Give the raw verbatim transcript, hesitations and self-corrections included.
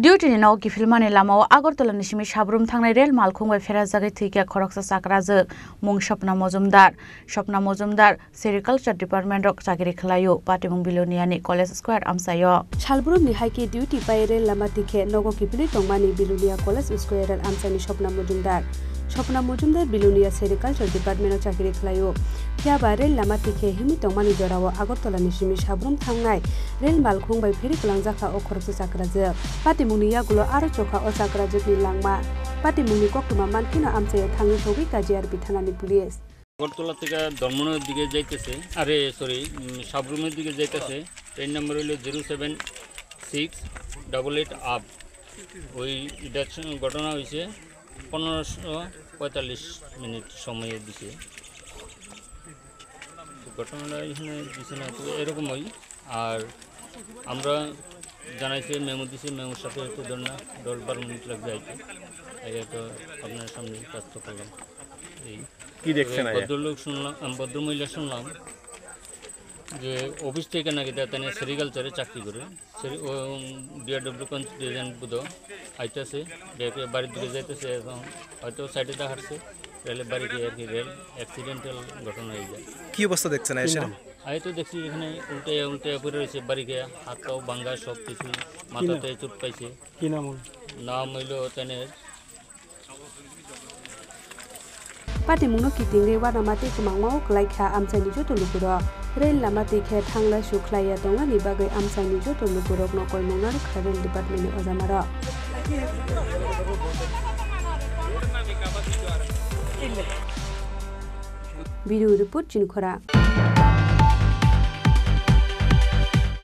Duty ni nogo kiphilmani lamao Agartala ni simi Sabrum thangnai rel malkhung bai pherajagwi thwikha khoroksa chakrajwk, mung Swapna Mojumdar. Swapna Mojumdar sericulture department o chakiri khlaio, patimung Bilonia ni College Square amchaio. Salbrum ni hai khe duty pai rel lama tikhe nogo kiphilwi tongmani Bilonia College Square rel amchaini Swapna Mojumdar. Swapna Mojumdar Bilonia sericulture department o chakiri khlaio. Phiya ba rel lama tikhe himwi tongmani jorao Agartala ni simi Sabrum thangnai rel malkhung bai phiri kwlangjakha o khoroksa chakrajwk. Patimungni yagulo aro chokha o chakrajwkni langma. Patimungni koktwma mankheno amchaio thangwi sogwi K G R P thanani police. Agartala থেকে দমনের দিকে যাইতেছে, আরে সরি, সাবরুমের দিকে যাইতেছে। Train number হইলো zero seven six double eight up. ওই, এটা হচ্ছে ঘটনা হয়েছে পনেরোশো পঁয়তাল্লিশ মিনিট সময়ের দিকে। তো ঘটনাটা এখানে দিছে না, তো এরকমই। আর আমরা জানাইছে, মেমো দিছে, মেমোর সাথে একটু ধর না, দশ বারো মিনিট লাগবে আইতে। আইয়া তো আপনার সামনে কাজ তো করলাম। এই কি দেখছেন তবে আইয়া? ভদ্রলোক শুনলাম, আম, ভদ্রমহিলা শুনলাম যে অফিস থেকে নাকি তা-, তানে সেরিকালচারে চাকরি করে। সেরি-, ও, বিআরডব্লিউ কনস্টিটিউশন বুধ আইতাছে, দেখে বাড়ির দিকে যাইতেছে, এখন হয়তো সাইডে দেখাচ্ছে, রেলে বাড়ি গিয়ে আর কি রেল অ্যাক্সিডেন্টাল ঘটনা হয়ে যায়। কি অবস্থা দেখছেন আইয়া সেটা? আমি তো দেখছি এখানে উল্টে উল্টে পড়ে রয়েছে, বাড়ি গিয়ে হাত পাও ভাঙ্গা, সব কিছু, মাথাতে চোট পাইছে। কি নাম ওর? নাম হইলো তানের। Patimungno kitingwi uanama tei kwmangma o kwlai kha amchaini joto lukurok. Rel lama twi khe thanglai sukhlai ya tongmani bagwi amchaini joto lukurokno koimungna rwkha rel department ni ojamarok. Bureau report, Chinikhora.